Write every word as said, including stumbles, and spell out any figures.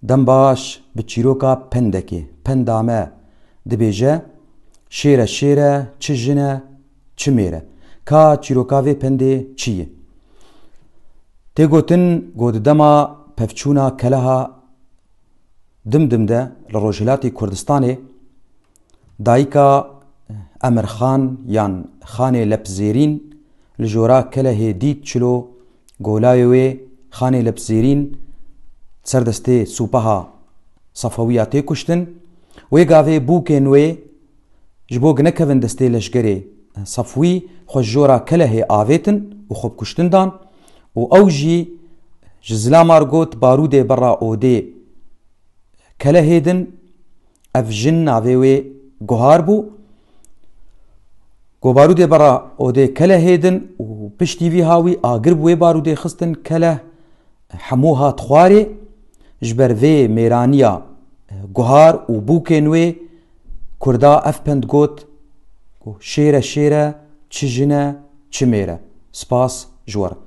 Dem baş bi çîroka pendekê. Penda me dibêje, şêre şêre, çi jin e, çi mêr e. Ka çîroka vê pendê çi ye? Tê gotin, go di dema pevçûna keleha Dimdim de li Rojhilatê Kurdistanê dayika Emir Xan yan Xanê Lepzêrîn li jora kelehê dît çilo golayê wê Xanê Lepzêrîn ser destê sûpeha Sefewiya tê kuştin. Wê gavê bûkên wê ji bo ginekevin destê leşgerê Sefwî xwe ji jora kelehê avêtin û xwe bi kuştin dan û ew jî ji zilamar got, barûdê berra odê kelehê din. Ev jin navê wê Guhar bû. Go barûdê berra odê kelehê din û piştî vî hawî agir bi wê barûdê xistin, keleh hemû hat xwarê. Ji ber vê mêraniya Guhar û bûkên wê Kurda ev pend got, ku şêre şêre, çi jin e, çi mêr e. Spas ji we re.